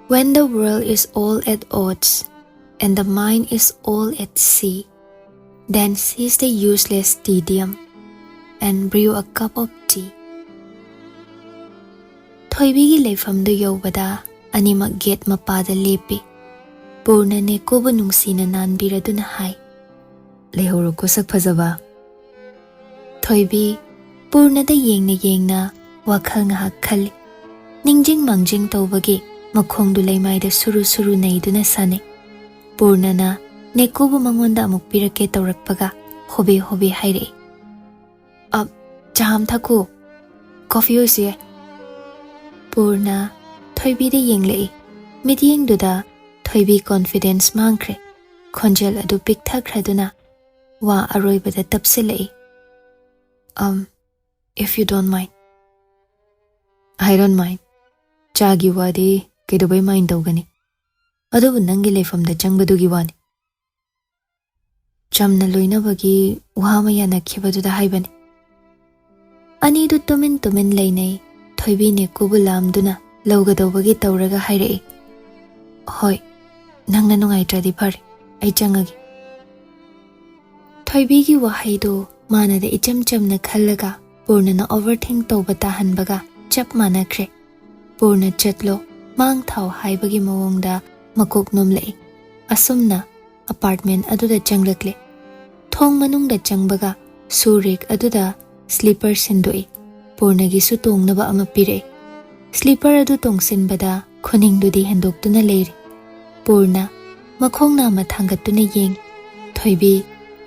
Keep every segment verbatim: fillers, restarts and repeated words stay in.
When the world is all at odds and the mind is all at sea, then cease the useless tedium and brew a cup of tea. ꯊꯣꯏꯕꯤꯒꯤ ꯂꯩꯐꯝꯗꯨ ꯌꯧꯕꯗ ꯑꯅꯤꯃꯛ get ꯃꯄꯥꯗ ꯂꯦꯞꯄꯤ꯫ ꯄꯨꯔꯅ ꯅꯦꯀꯣꯕꯨ ꯅꯨꯡꯁꯤꯅ ꯅꯥꯟꯕꯤꯔꯗꯨꯅ ꯍꯥꯏ, "ꯂꯩꯍꯧꯔꯣꯀꯣ, ꯁꯛ ꯐꯖꯕ"꯫ ꯊꯣꯏꯕꯤ ꯄꯨꯔꯅꯗ ꯌꯦꯡꯅ ꯌꯦꯡꯅ ꯋꯥꯈꯜ ꯉꯥꯏꯍꯥꯛ ꯈꯜꯂꯤ꯫ ꯅꯤꯡꯖꯤꯡ ꯃꯥꯡꯖꯤꯡ ꯇꯧꯕꯒꯤ ꯃꯈꯣꯡꯗꯨ ꯂꯩꯃꯥꯏꯗ ꯁꯨꯔꯨ ꯁꯨꯔꯨ ꯅꯩꯗꯨꯅ ꯁꯥꯟꯅꯩ꯫ ꯄꯨꯔꯅꯅ ꯅꯦꯀꯣꯕꯨ ꯃꯉꯣꯟꯗ ꯑꯃꯨꯛ ꯄꯤꯔꯛꯀꯦ ꯇꯧꯔꯛꯄꯒ ꯍꯣꯕꯦ ꯍꯣꯕꯦ ꯍꯥꯏꯔꯛꯏ, "ꯑ, ꯆꯥ ꯑꯃ ꯊꯛꯈꯣ꯫ ꯀꯣꯐꯤ ꯑꯣꯏꯁꯨ ꯌꯥꯏ"꯫ ꯄꯨꯔꯅ ꯊꯣꯏꯕꯤꯗ ꯌꯦꯡꯂꯛꯏ꯫ ꯃꯤꯠꯌꯦꯡꯗꯨꯗ ꯊꯣꯏꯕꯤ ꯀꯣꯟꯐꯤꯗꯦꯟꯁ ꯃꯥꯡꯈ꯭ꯔꯦ꯫ ꯈꯣꯟꯖꯦꯜ ꯑꯗꯨ ꯄꯤꯛꯊꯈ꯭ꯔꯗꯨꯅ ꯋꯥ ꯑꯔꯣꯏꯕꯗ ꯇꯞꯁꯤꯜꯂꯛꯏ꯫ "Um, if you don't mind." "I don't mind꯫ ꯆꯥꯒꯤ ꯋꯥꯗꯤ ꯀꯩꯗꯧꯕꯩ ꯃꯥꯏꯟ ꯇꯧꯒꯅꯤ? ꯑꯗꯨꯕꯨ ꯅꯪꯒꯤ ꯂꯩꯐꯝꯗ ꯆꯪꯕꯗꯨꯒꯤ ꯋꯥꯅꯤ꯫ ꯆꯝꯅ ꯂꯣꯏꯅꯕꯒꯤ ꯋꯥ ꯑꯃ ꯌꯥꯅꯈꯤꯕꯗꯨꯗ ꯍꯥꯏꯕꯅꯤ"꯫ ꯑꯅꯤꯗꯨ ꯇꯨꯃꯤꯟ ꯇꯨꯃꯤꯟ ꯂꯩꯅꯩ꯫ ꯊꯣꯏꯕꯤ ꯅꯦꯀꯨꯕꯨ ꯂꯥꯝꯗꯨꯅ ꯂꯧꯒꯗꯧꯕꯒꯤ ꯇꯧꯔꯒ ꯍꯥꯏꯔꯛꯏ, "ꯍꯣꯏ, ꯅꯪꯅ ꯅꯨꯡꯉꯥꯏꯇ꯭ꯔꯗꯤ ꯐꯔꯦ, ꯑꯩ ꯆꯪꯉꯒꯦ"꯫ ꯊꯣꯏꯕꯤꯒꯤ ꯋꯥꯍꯩꯗꯨ ꯃꯥꯅꯗ ꯏꯆꯝ ꯆꯝꯅ ꯈꯜꯂꯒ ꯄꯨꯔꯅꯅ ꯑꯣꯚꯔ ꯊꯤꯡ ꯇꯧꯕ ꯇꯥꯍꯟꯕꯒ ꯆꯞ ꯃꯥꯟꯅꯈ꯭ꯔꯦ꯫ ꯄꯨꯔꯅ "ꯆꯠꯂꯣ, ꯃꯥꯡ ꯊꯥꯎ" ꯍꯥꯏꯕꯒꯤ ꯃꯑꯣꯡꯗ ꯃꯀꯣꯛ ꯅꯣꯝꯂꯛꯏ꯫ ꯑꯁꯨꯝꯅ ꯑꯄꯥꯔꯠꯃꯦꯟ ꯑꯗꯨꯗ ꯆꯪꯂꯛꯂꯦ꯫ ꯊꯣꯡ ꯃꯅꯨꯡꯗ ꯆꯪꯕꯒ ꯁꯨ ꯔꯦꯛ ꯑꯗꯨꯗ ꯁ꯭ꯂꯤꯄꯔ ꯁꯤꯟꯗꯣꯛꯏ꯫ ꯄꯨꯔꯅꯒꯤꯁꯨ ꯇꯣꯡꯅꯕ ꯑꯃ ꯄꯤꯔꯛꯏ꯫ ꯁ꯭ꯂꯤꯄꯔ ꯑꯗꯨ ꯇꯣꯡꯁꯤꯟꯕꯗ ꯈꯨꯅꯤꯡꯗꯨꯗꯤ ꯍꯦꯟꯗꯣꯛꯇꯨꯅ ꯂꯩꯔꯤ꯫ ꯄꯨꯔꯅ ꯃꯈꯣꯡ ꯅꯥꯝꯃ ꯊꯥꯡꯒꯠꯇꯨꯅ ꯌꯦꯡꯏ꯫ ꯊꯣꯏꯕꯤ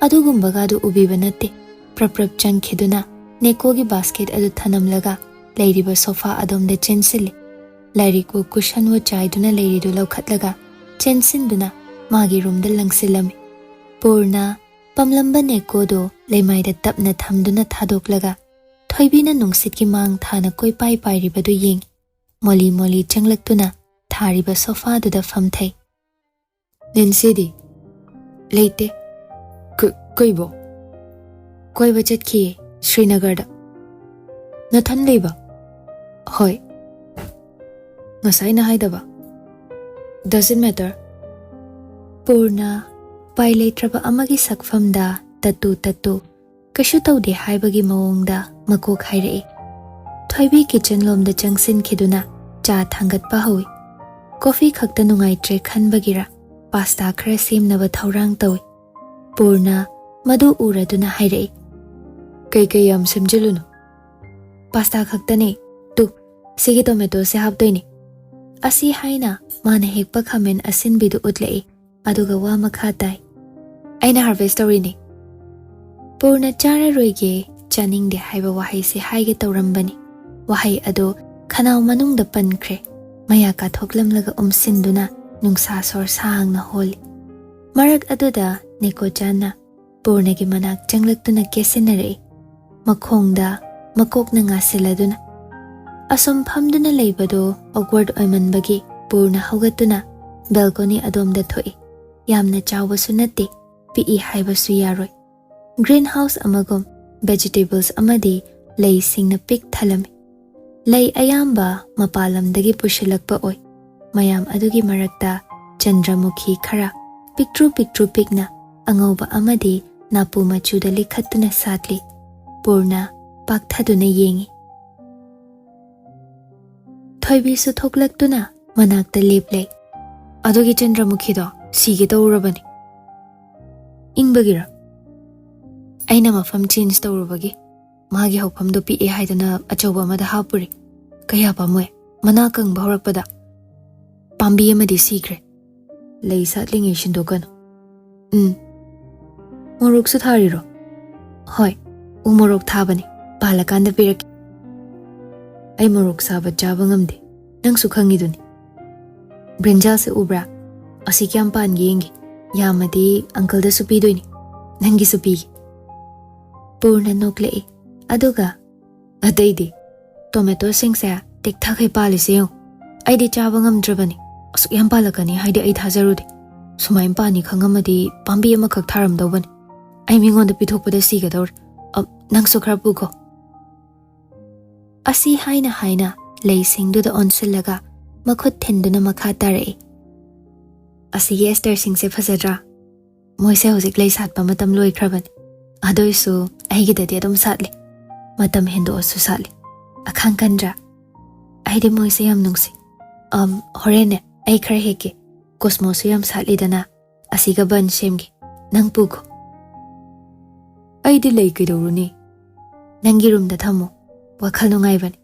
ꯑꯗꯨꯒꯨꯝꯕꯒ ꯑꯗꯨ ꯎꯕꯤꯕ ꯅꯠꯇꯦ꯫ ꯄ꯭ꯔꯞ ꯄ꯭ꯔꯞ ꯆꯪꯈꯤꯗꯨꯅ ꯅꯦꯀꯣꯒꯤ ꯕꯥꯁꯀꯦꯠ ꯑꯗꯨ ꯊꯅꯝꯂꯒ ꯂꯩꯔꯤꯕ ꯁꯣꯐꯥ ꯑꯗꯣꯝꯗ ꯆꯦꯟꯁꯤꯜꯂꯤ꯫ ꯂꯥꯏꯔꯤꯛ ꯎ ꯀꯨꯁꯟ ꯎ ꯆꯥꯏꯗꯨꯅ ꯂꯩꯔꯤꯗꯨ ꯂꯧꯈꯠꯂꯒ ꯆꯦꯟꯁꯤꯟꯗꯨꯅ ꯃꯥꯒꯤ ꯔꯨꯝꯗ ꯂꯪꯁꯤꯜꯂꯝꯃꯤ꯫ ꯄꯨꯔꯅ ꯄꯝꯂꯝꯕ ꯅꯦꯀꯣꯗꯨ ꯂꯩꯃꯥꯏꯗ ꯇꯞꯅ ꯊꯝꯗꯨꯅ ꯊꯥꯗꯣꯛꯂꯒ ꯊꯣꯏꯕꯤꯅ ꯅꯨꯡꯁꯤꯠꯀꯤ ꯃꯥꯡ ꯊꯥꯅ ꯀꯣꯏꯄꯥꯏ ꯄꯥꯏꯔꯤꯕꯗꯨ ꯌꯦꯡꯏ꯫ ꯃꯣꯂꯤ ꯃꯣꯂꯤ ꯆꯪꯂꯛꯇꯨꯅ ꯊꯥꯔꯤꯕ ꯁꯣꯐꯥꯗꯨꯗ ꯐꯝꯊꯩ꯫ "ꯅꯦꯟꯁꯤꯗꯤ?" "ꯂꯩꯇꯦ"꯫ "ꯀ-, ꯀꯩꯕꯣ?" "ꯀꯣꯏꯕ ꯆꯠꯈꯤꯌꯦ, ꯁ꯭ꯔꯤꯅꯒꯔꯗ"꯫ "ꯅꯊꯟ ꯂꯩꯕ?" "ꯍꯣꯏ"꯫ "ꯉꯁꯥꯏꯅ ꯍꯥꯏꯗꯕ?" "Doesn't matter." ꯄꯨꯔꯅ ꯎꯄꯥꯏ ꯂꯩꯇ꯭ꯔꯕ ꯑꯃꯒꯤ ꯁꯛꯐꯝꯗ ꯇꯠꯇꯨ ꯇꯠꯇꯨ, ꯀꯩꯁꯨ ꯇꯧꯗꯦ ꯍꯥꯏꯕꯒꯤ ꯃꯑꯣꯡꯗ ꯃꯀꯣꯛ ꯍꯥꯏꯔꯛꯏ꯫ ꯊꯣꯏꯕꯤ ꯀꯤꯆꯟ ꯂꯣꯝꯗ ꯆꯪꯁꯤꯟꯈꯤꯗꯨꯅ ꯆꯥ ꯊꯥꯡꯒꯠꯄ ꯍꯧꯏ꯫ ꯀꯣꯐꯤ ꯈꯛꯇ ꯅꯨꯡꯉꯥꯏꯇ꯭ꯔꯦ ꯈꯟꯕꯒꯤꯔ ꯄꯥꯁꯇꯥ ꯈꯔ ꯁꯦꯝꯅꯕ ꯊꯧꯔꯥꯡ ꯇꯧꯏ꯫ ꯄꯨꯔꯅ ꯃꯗꯨ ꯎꯔꯗꯨꯅ ꯍꯥꯏꯔꯛꯏ, "ꯀꯩꯀꯩ ꯌꯥꯝ ꯁꯦꯝꯖꯤꯜꯂꯨꯅꯣ?" "ꯄꯥꯁꯇꯥ ꯈꯛꯇꯅꯦ꯫ ꯇꯨ, ꯁꯤꯒꯤ ꯇꯣꯃꯦꯇꯣꯁꯦ ꯍꯥꯞꯇꯣꯏꯅꯦ꯫" ꯑꯁꯤ ꯍꯥꯏꯅ ꯃꯥꯅ ꯍꯦꯛꯄ ꯈꯥꯃꯦꯟ ꯑꯁꯤꯟꯕꯤꯗꯨ ꯎꯠꯂꯛꯏ, ꯑꯗꯨꯒ ꯋꯥ ꯃꯈꯥ ꯇꯥꯏ, "ꯑꯩꯅ ꯍꯥꯔꯚꯦꯁ ꯇꯧꯔꯤꯅꯦ꯫" ꯄꯨꯔꯅ ꯆꯥꯔꯔꯣꯏꯒꯦ, ꯆꯥꯅꯤꯡꯗꯦ ꯍꯥꯏꯕ ꯋꯥꯍꯩꯁꯦ ꯍꯥꯏꯒꯦ ꯇꯧꯔꯝꯕꯅꯤ꯫ ꯋꯥꯍꯩ ꯑꯗꯨ ꯈꯅꯥꯎ ꯃꯅꯨꯡꯗ ꯄꯟꯈ꯭ꯔꯦ꯫ ꯃꯌꯥ ꯀꯥꯊꯣꯛꯂꯝꯂꯒ ꯎꯝꯁꯤꯟꯗꯨꯅ ꯅꯨꯡꯁꯥ ꯁꯣꯔ ꯁꯥꯡꯅ ꯍꯣꯜꯂꯤ꯫ ꯃꯔꯛ ꯑꯗꯨꯗ ꯅꯦꯀꯣꯆꯥꯟꯅ ꯄꯨꯔꯅꯒꯤ ꯃꯅꯥꯛ ꯆꯪꯂꯛꯇꯨꯅ ꯀꯦꯁꯤꯟꯅꯔꯛꯏ꯫ ꯃꯈꯣꯡꯗ ꯃꯀꯣꯛꯅ ꯉꯥꯁꯤꯜꯂꯗꯨꯅ꯫ ꯑꯁꯨꯝ ꯐꯝꯗꯨꯅ ꯂꯩꯕꯗꯨ ꯑꯣꯛꯋꯥꯔꯗ ꯑꯣꯏꯃꯟꯕꯒꯤ ꯄꯨꯔꯅ ꯍꯧꯒꯠꯇꯨꯅ ꯕꯦꯜꯀꯣꯅꯤ ꯑꯗꯣꯝꯗ ꯊꯣꯛꯏ꯫ ꯌꯥꯝꯅ ꯆꯥꯎꯕꯁꯨ ꯅꯠꯇꯦ, ꯄꯤꯛꯏ ꯍꯥꯏꯕꯁꯨ ꯌꯥꯔꯣꯏ꯫ ꯒ꯭ꯔꯤꯟ ꯍꯥꯎꯁ ꯑꯃꯒꯨꯝ ꯚꯦꯖꯤꯇꯦꯕꯜꯁ ꯑꯃꯗꯤ ꯂꯩꯁꯤꯡꯅ ꯄꯤꯛ ꯊꯜꯂꯝꯃꯤ꯫ ꯂꯩ ꯑꯌꯥꯝꯕ ꯃꯄꯥꯟ ꯂꯝꯗꯒꯤ ꯄꯨꯁꯤꯜꯂꯛꯄ ꯑꯣꯏ꯫ ꯃꯌꯥꯝ ꯑꯗꯨꯒꯤ ꯃꯔꯛꯇ ꯆꯟꯗ꯭ꯔꯃꯨꯈꯤ ꯈꯔ ꯄꯤꯛꯇ꯭ꯔꯨ ꯄꯤꯛꯇ꯭ꯔꯨ ꯄꯤꯛꯅ ꯑꯉꯧꯕ ꯑꯃꯗꯤ ꯅꯥꯄꯨ ꯃꯆꯨꯗ ꯂꯤꯈꯠꯇꯨꯅ ꯁꯥꯠꯂꯤ꯫ ꯄꯨꯔꯅ ꯄꯥꯛꯊꯗꯨꯅ ꯌꯦꯡꯏ꯫ ꯊꯣꯏꯕꯤꯁꯨ ꯊꯣꯛꯂꯛꯇꯨꯅ ꯃꯅꯥꯛꯇ ꯂꯦꯞꯂꯦ꯫ "ꯑꯗꯨꯒꯤ ꯆꯟꯗ꯭ꯔꯃꯨꯈꯤꯗꯣ ꯁꯤꯒꯦ ꯇꯧꯔꯕꯅꯤ꯫" "ꯏꯪꯕꯒꯤꯔ?" "ꯑꯩꯅ ꯃꯐꯝ ꯆꯦꯟꯖ ꯇꯧꯔꯨꯕꯒꯤ꯫ ꯃꯥꯒꯤ ꯍꯧꯐꯝꯗꯣ ꯄꯤꯛꯑꯦ ꯍꯥꯏꯗꯅ ꯑꯆꯧꯕ ꯑꯃꯗ ꯍꯥꯞꯄꯨꯔꯦ꯫ ꯀꯌꯥ ꯄꯥꯝꯃꯨꯏ꯫ ꯃꯅꯥ ꯀꯪꯕ ꯍꯧꯔꯛꯄꯗ ꯄꯥꯝꯕꯤ ꯑꯃꯗꯤ ꯁꯤꯈ꯭ꯔꯦ꯫" "ꯂꯩ ꯁꯥꯠꯂꯤꯉꯩ ꯁꯤꯟꯗꯣꯛꯀꯅꯨ꯫" "ꯎꯝ꯫ ꯃꯣꯔꯣꯛꯁꯨ ꯊꯥꯔꯤꯔꯣ?" "ꯍꯣꯏ, ꯎ ꯃꯣꯔꯣꯛ ꯊꯥꯕꯅꯦ꯫ ꯄꯥꯜꯂꯀꯥꯟꯗ ꯄꯤꯔꯛꯀꯦ꯫" "ꯑꯩ ꯃꯣꯔꯣꯛ ꯁꯥꯕ ꯆꯥꯕ ꯉꯝꯗꯦ, ꯅꯪꯁꯨ ꯈꯪꯉꯤꯗꯨꯅꯤ꯫ ꯕ꯭ꯔꯤꯟꯖꯥꯜꯁꯦ ꯎꯕ꯭ꯔꯥ? ꯑꯁꯤ ꯀꯌꯥꯝ ꯄꯥꯟꯒꯦ ꯌꯦꯡꯒꯦ꯫ ꯌꯥꯝꯃꯗꯤ ꯑꯪꯀꯜꯗꯁꯨ ꯄꯤꯗꯣꯏꯅꯤ, ꯅꯪꯒꯤꯁꯨ ꯄꯤꯒꯦ꯫" ꯄꯨꯔꯅ ꯅꯣꯛꯂꯛꯏ, ꯑꯗꯨꯒ, "ꯑꯇꯩꯗꯤ? ꯇꯣꯃꯦꯇꯣꯁꯤꯡꯁꯦ ꯇꯦꯛꯊꯈꯩ ꯄꯥꯜꯂꯤꯁꯦ ꯌꯦꯡꯉꯨ꯫ ꯑꯩꯗꯤ ꯆꯥꯕ ꯉꯝꯗ꯭ꯔꯕꯅꯤ꯫ ꯑꯁꯨꯛ ꯌꯥꯝ ꯄꯥꯜꯂꯛꯀꯅꯤ ꯍꯥꯏꯗꯤ ꯑꯩ ꯊꯥꯖꯔꯨꯗꯦ꯫ ꯁꯨꯃꯥꯏꯅ ꯄꯥꯅꯤ ꯈꯪꯉꯝꯃꯗꯤ ꯄꯥꯝꯕꯤ ꯑꯃꯈꯛ ꯊꯥꯔꯝꯗꯧꯕꯅꯤ꯫ ꯑꯩ ꯃꯤꯉꯣꯟꯗ ꯄꯤꯊꯣꯛꯄꯗ ꯁꯤꯒꯗꯧꯔꯦ꯫ ꯑ, ꯅꯪꯁꯨ ꯈꯔ ꯄꯨꯈꯣ꯫" ꯑꯁꯤ ꯍꯥꯏꯅ ꯍꯥꯏꯅ ꯂꯩꯁꯤꯡꯗꯨꯗ ꯑꯣꯟꯁꯤꯜꯂꯒ ꯃꯈꯨꯠ ꯊꯤꯟꯗꯨꯅ ꯃꯈꯥ ꯇꯥꯔꯛꯏ꯫ ꯑꯁꯤꯒꯤ ꯑꯦꯁꯇꯔꯁꯤꯡꯁꯦ ꯐꯖꯗ꯭ꯔꯥ? ꯃꯣꯏꯁꯦ ꯍꯧꯖꯤꯛ ꯂꯩ ꯁꯥꯠꯄ ꯃꯇꯝ ꯂꯣꯏꯈ꯭ꯔꯕꯅꯤ꯫ ꯑꯗꯨꯏꯁꯨ ꯑꯩꯒꯤꯗꯗꯤ ꯑꯗꯨꯝ ꯁꯥꯠꯂꯤ꯫ ꯃꯇꯝ ꯍꯦꯟꯗꯣꯛꯑꯁꯨ ꯁꯥꯠꯂꯤ꯫ ꯑꯈꯥꯡ ꯀꯟꯗ꯭ꯔꯥ? ꯑꯩꯗꯤ ꯃꯣꯏꯁꯦ ꯌꯥꯝ ꯅꯨꯡꯁꯤ꯫ ꯑꯝ, ꯍꯣꯔꯦꯟꯅꯦ, ꯑꯩ ꯈꯔ ꯍꯦꯛꯀꯦ꯫ ꯀꯣꯁꯃꯣꯁꯁꯨ ꯌꯥꯝ ꯁꯥꯠꯂꯤꯗꯅ꯫ ꯑꯁꯤꯒ ꯕꯟ ꯁꯦꯝꯒꯦ꯫ ꯅꯪ ꯄꯨꯈꯣ꯫ ꯑꯩꯗꯤ ꯂꯩ ꯀꯩꯗꯧꯔꯨꯅꯤ? ꯅꯪꯒꯤ ꯔꯨꯝꯗ ꯊꯝꯃꯣ꯫ ꯋꯥꯈꯜ ꯅꯨꯡꯉꯥꯏꯕꯅꯤ꯫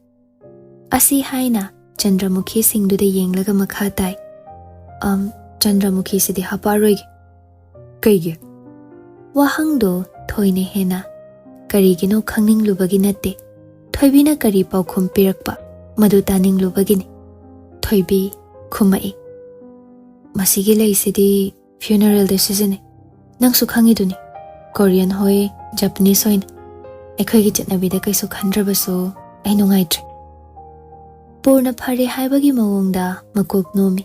ꯑꯁꯤ ꯍꯥꯏꯅ ꯆꯟꯗ꯭ꯔꯃꯨꯈꯤꯁꯤꯡꯗꯨꯗ ꯌꯦꯡꯂꯒ ꯃꯈꯥ ꯇꯥꯏ꯫ ꯑꯝ, ꯆꯟꯗ꯭ꯔꯃꯨꯈꯤꯁꯤꯗꯤ ꯍꯥꯞꯄꯛꯑꯔꯣꯏꯒꯦ꯫ ꯀꯩꯒꯤ? ꯋꯥꯍꯪꯗꯣ ꯊꯣꯏꯅ ꯍꯦꯟꯅ ꯀꯔꯤꯒꯤꯅꯣ ꯈꯪꯅꯤꯡꯂꯨꯕꯒꯤ ꯅꯠꯇꯦ꯫ ꯊꯣꯏꯕꯤꯅ ꯀꯔꯤ ꯄꯥꯎꯈꯨꯝ ꯄꯤꯔꯛꯄ, ꯃꯗꯨ ꯇꯥꯅꯤꯡꯂꯨꯕꯒꯤꯅꯤ꯫ ꯊꯣꯏꯕꯤ ꯈꯨꯝꯃꯛꯏ꯫ ꯃꯁꯤꯒꯤ ꯂꯩꯁꯤꯗꯤ funeralꯗ ꯁꯤꯖꯤꯟꯅꯩ꯫ ꯅꯪꯁꯨ ꯈꯪꯉꯤꯗꯨꯅꯤ, Korean ꯍꯣꯏ, Japanese ꯍꯣꯏꯅ꯫ ꯑꯩꯈꯣꯏꯒꯤ ꯆꯠꯅꯕꯤꯗ ꯀꯩꯁꯨ ꯈꯟꯗ꯭ꯔꯕꯁꯨ ꯑꯩ ꯅꯨꯡꯉꯥꯏꯇ꯭ꯔꯦ꯫ ꯄꯨꯔꯅ ꯐꯔꯦ ꯍꯥꯏꯕꯒꯤ ꯃꯑꯣꯡꯗ ꯃꯀꯣꯛ ꯅꯣꯝꯃꯤ꯫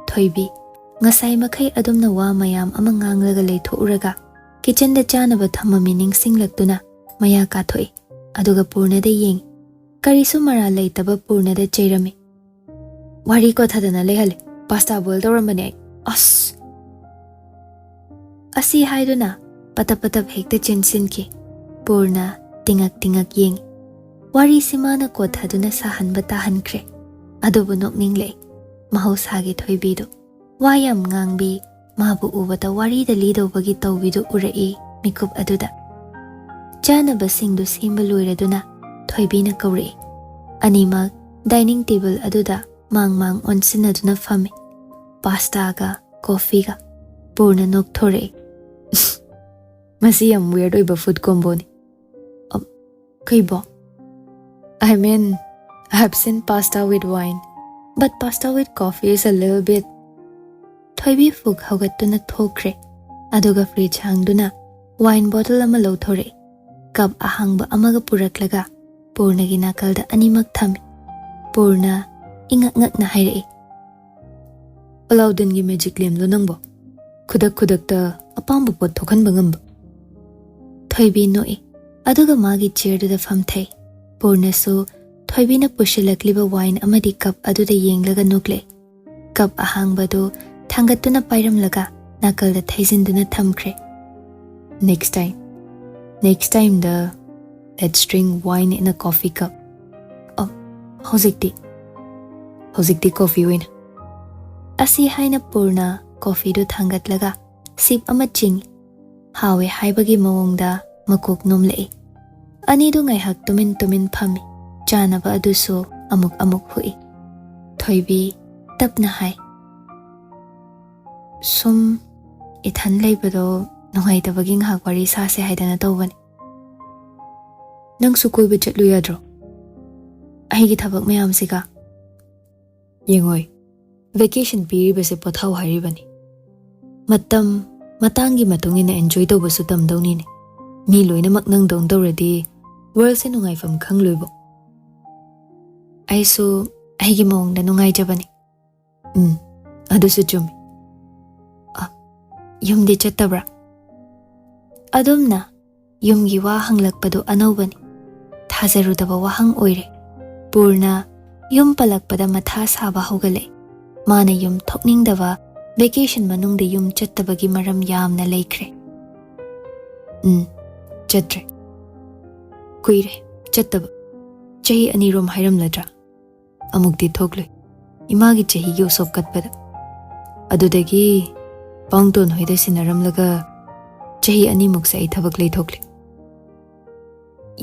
ꯊꯣꯏꯕꯤ, ꯉꯁꯥꯏ ꯃꯈꯩ ꯑꯗꯨꯝꯅ ꯋꯥ ꯃꯌꯥꯝ ꯑꯃ ꯉꯥꯡꯂꯒ ꯂꯩꯊꯣꯛꯎꯔꯒ kitchenꯗ ꯆꯥꯅꯕ ꯊꯝꯃꯝꯃꯤ ꯅꯤꯡꯁꯤꯡꯂꯛꯇꯨꯅ ꯃꯌꯥ ꯀꯥꯊꯣꯛꯏ꯫ ꯑꯗꯨꯒ ꯄꯨꯔꯅꯗ ꯌꯦꯡꯉꯤ꯫ ꯀꯔꯤꯁꯨ ꯃꯔꯥꯜ ꯂꯩꯇꯕ ꯄꯨꯔꯅꯗ ꯆꯩꯔꯝꯃꯤ꯫ ꯋꯥꯔꯤ ꯀꯣꯊꯗꯅ ꯂꯩꯍꯜꯂꯦ꯫ Pasta boil ꯇꯧꯔꯝꯕꯅꯦ ꯑꯩ꯫ ꯑꯁ! ꯑꯁꯤ ꯍꯥꯏꯗꯨꯅ ꯄꯇꯞ ꯄꯇꯞ ꯍꯦꯛꯇ ꯆꯦꯟꯁꯤꯟꯈꯤ꯫ ꯄꯨꯔꯅ ꯇꯤꯉꯛ ꯇꯤꯉꯛ ꯌꯦꯡꯉꯤ꯫ ꯋꯥꯔꯤꯁꯤ ꯃꯥꯅ ꯀꯣꯊꯗꯨꯅ ꯁꯥꯍꯟꯕ ꯇꯥꯍꯟꯈ꯭ꯔꯦ꯫ ꯑꯗꯨꯕꯨ ꯅꯣꯛꯅꯤꯡꯂꯛꯏ꯫ ꯃꯍꯧꯁꯥꯒꯤ ꯊꯣꯏꯕꯤꯗꯨ꯫ ꯋꯥ ꯌꯥꯝ ꯉꯥꯡꯕꯤ, ꯃꯥꯕꯨ ꯎꯕꯗ ꯋꯥꯔꯤꯗ ꯂꯤꯗꯧꯕꯒꯤ ꯇꯧꯕꯤꯗꯨ ꯎꯔꯛꯏ ꯃꯤꯀꯨꯞ ꯑꯗꯨꯗ꯫ ꯆꯥꯅꯕꯁꯤꯡꯗꯨ ꯁꯦꯝꯕ ꯂꯣꯏꯔꯗꯨꯅ ꯊꯣꯏꯕꯤꯅ ꯀꯧꯔꯛꯏ꯫ ꯑꯅꯤꯃꯛ dining table ꯑꯗꯨꯗ ꯃꯥꯡ ꯃꯥꯡ ꯑꯣꯟꯁꯤꯟꯅꯗꯨꯅ ꯐꯝꯃꯤ꯫ Pastaꯒ coffeeꯒ꯫ ꯄꯨꯔꯅ ꯅꯣꯛꯊꯣꯔꯛꯏ꯫ ꯃꯁꯤ ꯌꯥꯝ weird ꯑꯣꯏꯕ food comboꯅꯤ꯫ ꯑ, ꯀꯩꯕꯣ? I mean, I have seen pasta with wine, but pasta with coffee is a little bit. ꯊꯣꯏꯕꯤ ꯐꯨꯛ ꯍꯧꯒꯠꯇꯨꯅ ꯊꯣꯛꯈ꯭ꯔꯦ꯫ ꯑꯗꯨꯒ fridge ꯍꯥꯡꯗꯨꯅ wine bottle ꯑꯃ ꯂꯧꯊꯣꯔꯛꯏ꯫ Cup ꯑꯍꯥꯡꯕ ꯑꯃꯒ ꯄꯨꯔꯛꯂꯒ ꯄꯨꯔꯅꯒꯤ ꯅꯥꯀꯜꯗ ꯑꯅꯤꯃꯛ ꯊꯝꯃꯤ꯫ ꯄꯨꯔꯅ ꯏꯉꯛ ꯉꯛꯅ ꯍꯥꯏꯔꯛꯏ꯫ ꯑꯂꯥꯎꯗꯤꯟꯒꯤ magic lampꯂꯣ ꯅꯪꯕꯣ? ꯈꯨꯗꯛ ꯈꯨꯗꯛꯇ ꯑꯄꯥꯝꯕ ꯄꯣꯠ ꯊꯣꯛꯍꯟꯕ ꯉꯝꯕ꯫ ꯊꯣꯏꯕꯤ ꯅꯣꯛꯏ꯫ ꯑꯗꯨꯒ ꯃꯥꯒꯤ chairꯗꯨꯗ ꯐꯝꯊꯩ꯫ ꯄꯨꯔꯅꯁꯨ ꯊꯣꯏꯕꯤꯅ ꯄꯨꯁꯤꯜꯂꯛꯂꯤꯕ wine ꯑꯃꯗꯤ cup ꯑꯗꯨꯗ ꯌꯦꯡꯂꯒ ꯅꯣꯛꯂꯛꯏ꯫ Cup ꯑꯍꯥꯡꯕꯗꯨ ꯊꯥꯡꯒꯠꯇꯨꯅ ꯄꯥꯏꯔꯝꯂꯒ ꯅꯥꯀꯜꯗ ꯊꯩꯖꯤꯟꯗꯨꯅ ꯊꯝꯈ꯭ꯔꯦ꯫ Next time, next timeꯗ let's drink wine in a coffee cup. ꯑꯣ, ꯍꯧꯖꯤꯛꯇꯤ, ꯍꯧꯖꯤꯛꯇꯤ ꯀꯣꯐꯤ ꯑꯣꯏꯅ꯫ ꯑꯁꯤ ꯍꯥꯏꯅ ꯄꯨꯔꯅ ꯀꯣꯐꯤꯗꯨ ꯊꯥꯡꯒꯠꯂꯒ ꯁꯤꯞ ꯑꯃ ꯆꯤꯡꯏ꯫ ꯍꯥꯎꯋꯦ ꯍꯥꯏꯕꯒꯤ ꯃꯑꯣꯡꯗ ꯃꯀꯣꯛ ꯅꯣꯝꯂꯛꯏ꯫ ꯑꯅꯤꯗꯨ ꯉꯥꯏꯍꯥꯛ ꯇꯨꯃꯤꯟ ꯇꯨꯃꯤꯟ ꯐꯝꯃꯤ꯫ ꯆꯥꯅꯕ ꯑꯗꯨꯁꯨ ꯑꯃꯨꯛ ꯑꯃꯨꯛ ꯍꯨꯛꯏ꯫ ꯊꯣꯏꯕꯤ ꯇꯞꯅ ꯍꯥꯏ, "ꯁꯨꯝ ꯏꯊꯟ ꯂꯩꯕꯗꯣ ꯅꯨꯡꯉꯥꯏꯇꯕꯒꯤ ꯉꯥꯏꯍꯥꯛ ꯋꯥꯔꯤ ꯁꯥꯁꯦ ꯍꯥꯏꯗꯅ ꯇꯧꯕꯅꯤ꯫ ꯅꯪꯁꯨ ꯀꯣꯏꯕ ꯆꯠꯂꯨ ꯌꯥꯗ꯭ꯔꯣ? ꯑꯩꯒꯤ ꯊꯕꯛ ꯃꯌꯥꯝꯁꯤꯒ꯫ ꯌꯦꯡꯉꯣꯏ, vacation ꯄꯤꯔꯤꯕꯁꯦ ꯄꯣꯊꯥꯎ ꯍꯥꯏꯔꯤꯕꯅꯤ꯫ ꯃꯇꯝ ꯃꯇꯥꯡꯒꯤ ꯃꯇꯨꯡ ꯏꯟꯅ enjoy ꯇꯧꯕꯁꯨ ꯇꯝꯗꯧꯅꯤꯅꯦ꯫ ꯃꯤ ꯂꯣꯏꯅꯃꯛ ꯅꯪꯗꯧꯅ ꯇꯧꯔꯗꯤ worldꯁꯦ ꯅꯨꯡꯉꯥꯏꯐꯝ ꯈꯪꯂꯣꯏꯕꯣ꯫ ꯑꯩꯁꯨ ꯑꯩꯒꯤ ꯃꯑꯣꯡꯗ ꯅꯨꯡꯉꯥꯏꯖꯕꯅꯤ꯫ ꯎꯝ, ꯑꯗꯨꯁꯨ ꯆꯨꯝꯃꯤ꯫ ꯑ, ꯌꯨꯝꯗꯤ ꯆꯠꯇꯕ꯭ꯔꯥ?" ꯑꯗꯨꯝꯅ ꯌꯨꯝꯒꯤ ꯋꯥ ꯍꯪꯂꯛꯄꯗꯨ ꯑꯅꯧꯕꯅꯤ꯫ ꯊꯥꯖꯔꯨꯗꯕ ꯋꯥꯍꯪ ꯑꯣꯏꯔꯦ꯫ ꯄꯨꯔꯅ ꯌꯨꯝ ꯄꯜꯂꯛꯄꯗ ꯃꯊꯥ ꯁꯥꯕ ꯍꯧꯒꯠꯂꯛꯏ꯫ ꯃꯥꯅ ꯌꯨꯝ ꯊꯣꯛꯅꯤꯡꯗꯕ, vacation ꯃꯅꯨꯡꯗ ꯌꯨꯝ ꯆꯠꯇꯕꯒꯤ ꯃꯔꯝ ꯌꯥꯝꯅ ꯂꯩꯈ꯭ꯔꯦ꯫ "ꯎꯝ, ꯆꯠꯇ꯭ꯔꯦ꯫ ꯀꯨꯏꯔꯦ ꯆꯠꯇꯕ꯫ ꯆꯍꯤ ꯑꯅꯤꯔꯣꯝ ꯍꯥꯏꯔꯝꯂꯗ꯭ꯔꯥ? ꯑꯃꯨꯛꯇꯤ ꯊꯣꯛꯂꯨꯏ, ꯏꯃꯥꯒꯤ ꯆꯍꯤꯒꯤ ꯎꯁꯣꯞ ꯀꯠꯄꯗ꯫ ꯑꯗꯨꯗꯒꯤ ꯄꯥꯎꯡꯇꯣꯟ ꯍꯣꯏꯗ ꯁꯤꯟꯅꯔꯝꯂꯒ ꯆꯍꯤ ꯑꯅꯤꯃꯨꯛꯁꯦ ꯑꯩ ꯊꯕꯛ ꯂꯩꯊꯣꯛꯂꯦ꯫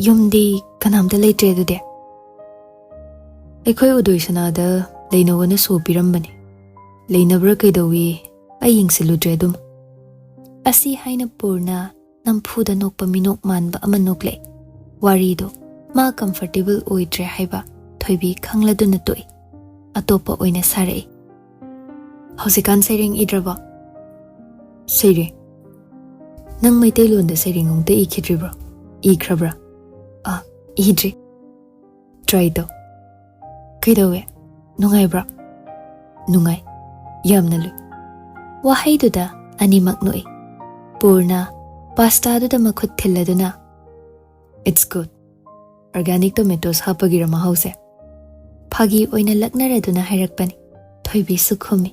ꯌꯨꯝꯗꯤ ꯀꯅꯥꯝꯇ ꯂꯩꯇ꯭ꯔꯦ ꯑꯗꯨꯗꯤ?" "ꯑꯩꯈꯣꯏ ꯎꯗꯣꯏ ꯁꯅꯥꯗ ꯂꯩꯅꯧꯅ ꯁꯣ ꯄꯤꯔꯝꯕꯅꯤ꯫ ꯂꯩꯅꯕ꯭ꯔꯥ ꯀꯩꯗꯧꯏ ꯑꯩ ꯌꯦꯡꯁꯤꯜꯂꯨꯗ꯭ꯔꯦ ꯑꯗꯨꯝ꯫" ꯑꯁꯤ ꯍꯥꯏꯅ ꯄꯨꯔꯅ ꯅꯝꯐꯨꯗ ꯅꯣꯛꯄ ꯃꯤꯅꯣꯛ ꯃꯥꯟꯕ ꯑꯃ ꯅꯣꯛꯂꯛꯏ꯫ ꯋꯥꯔꯤꯗꯣ ꯃꯥ comfortable ꯑꯣꯏꯗ꯭ꯔꯦ ꯍꯥꯏꯕ ꯊꯣꯏꯕꯤ ꯈꯪꯂꯗꯨꯅ ꯇꯣꯛꯏ꯫ ꯑꯇꯣꯞꯄ ꯑꯣꯏꯅ ꯁꯥꯔꯛꯏ꯫ "ꯍꯧꯖꯤꯛꯀꯥꯟ ꯁꯩꯔꯦꯡ ꯏꯗ꯭ꯔꯕꯣ?" "ꯁꯩꯔꯦꯡ? ꯅꯪ ꯃꯩꯇꯩꯂꯣꯟꯗ ꯁꯩꯔꯦꯡ ꯑꯃꯨꯛꯇ ꯏꯈꯤꯗ꯭ꯔꯤꯕ꯭ꯔꯣ? ꯏꯈ꯭ꯔꯕ꯭ꯔꯥ?" "ꯑꯥ, ꯏꯗ꯭ꯔꯤ꯫" "Try ꯇꯧ꯫" "ꯀꯩꯗꯧꯋꯦ? ꯅꯨꯡꯉꯥꯏꯕ꯭ꯔꯣ?" "ꯅꯨꯡꯉꯥꯏ꯫ ꯌꯥꯝꯅ ꯂꯨꯏ꯫" ꯋꯥꯍꯩꯗꯨꯗ ꯑꯅꯤꯃꯛ ꯅꯣꯛꯏ꯫ ꯄꯨꯔꯅ ꯄꯥꯁꯇꯥꯗꯨꯗ ꯃꯈꯨꯠ ꯊꯤꯜꯂꯗꯨꯅ, "It's good꯫ Organic tomatoes ꯍꯥꯞꯄꯒꯤꯔ ꯃꯍꯥꯎꯁꯦ?" ꯐꯥꯒꯤ ꯑꯣꯏꯅ ꯂꯛꯅꯔꯗꯨꯅ ꯍꯥꯏꯔꯛꯄꯅꯤ꯫ ꯊꯣꯏꯕꯤꯁꯨ ꯈꯨꯝꯃꯤ꯫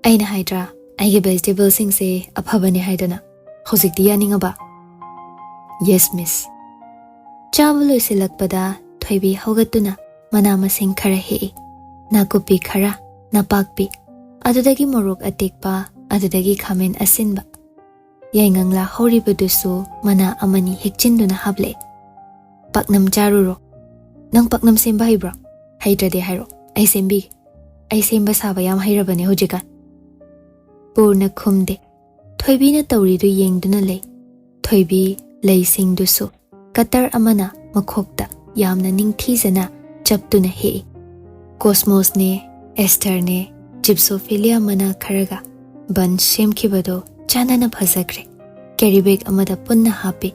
ꯑꯩꯅ ꯍꯥꯏꯗ꯭ꯔꯥ, ꯑꯩꯒꯤ ꯚꯦꯖꯤꯇꯦꯕꯜꯁꯤꯡꯁꯦ ꯑꯐꯕꯅꯦ ꯍꯥꯏꯗꯅ? ꯍꯧꯖꯤꯛꯇꯤ ꯌꯥꯅꯤꯡꯉꯕ? "Yes, miss." ꯆꯥꯕ ꯂꯣꯏꯁꯤꯜꯂꯛꯄꯗ ꯊꯣꯏꯕꯤ ꯍꯧꯒꯠꯇꯨꯅ ꯃꯅꯥ ꯃꯁꯤꯡ ꯈꯔ ꯍꯦꯛꯏ꯫ ꯅꯥꯀꯨꯞꯄꯤ ꯈꯔ, ꯅꯄꯥꯛꯄꯤ, ꯑꯗꯨꯗꯒꯤ ꯃꯣꯔꯣꯛ ꯑꯇꯦꯛꯄ, ꯑꯗꯨꯗꯒꯤ ꯈꯥꯃꯦꯟ ꯑꯁꯤꯟꯕ꯫ ꯌꯥꯏꯉꯪꯂꯥ ꯍꯧꯔꯤꯕꯗꯨꯁꯨ ꯃꯅꯥ ꯑꯃꯅꯤ ꯍꯦꯛꯆꯤꯟꯗꯨꯅ ꯍꯥꯞꯂꯛꯏ꯫ "ꯄꯥꯛꯅꯝ ꯆꯥꯔꯨꯔꯣ꯫ ꯅꯪ ꯄꯥꯛꯅꯝ ꯁꯦꯝꯕ ꯍꯩꯕ꯭ꯔꯣ? ꯍꯩꯇ꯭ꯔꯗꯤ ꯍꯥꯏꯔꯣ, ꯑꯩ ꯁꯦꯝꯕꯤꯒꯦ꯫ ꯑꯩ ꯁꯦꯝꯕ ꯁꯥꯕ ꯌꯥꯝ ꯍꯩꯔꯕꯅꯦ ꯍꯧꯖꯤꯛꯀꯥꯟ꯫" ꯄꯨꯔꯅ ꯈꯨꯝꯗꯦ꯫ ꯊꯣꯏꯕꯤꯅ ꯇꯧꯔꯤꯗꯨ ꯌꯦꯡꯗꯨꯅ ꯂꯩ꯫ ꯊꯣꯏꯕꯤ ꯂꯩꯁꯤꯡꯗꯨꯁꯨ ꯀꯇꯔ ꯑꯃꯅ ꯃꯈꯣꯛꯇ ꯌꯥꯝꯅ ꯅꯤꯡꯊꯤꯖꯅ ꯆꯞꯇꯨꯅ ꯍꯦꯛꯏ꯫ ꯀꯣꯁꯃꯣꯁꯅꯦ, ꯑꯦꯁꯇꯔꯅꯦ, ꯖꯤꯞꯁꯣꯐꯤꯂꯤꯌꯥ ꯃꯅꯥ ꯈꯔꯒ ꯕꯟ ꯁꯦꯝꯈꯤꯕꯗꯣ ꯆꯥꯟꯅꯅ ꯐꯖꯈ꯭ꯔꯦ꯫ ꯀꯦꯔꯤ ꯕꯦꯒ ꯑꯃꯗ ꯄꯨꯟꯅ ꯍꯥꯞꯄꯤ꯫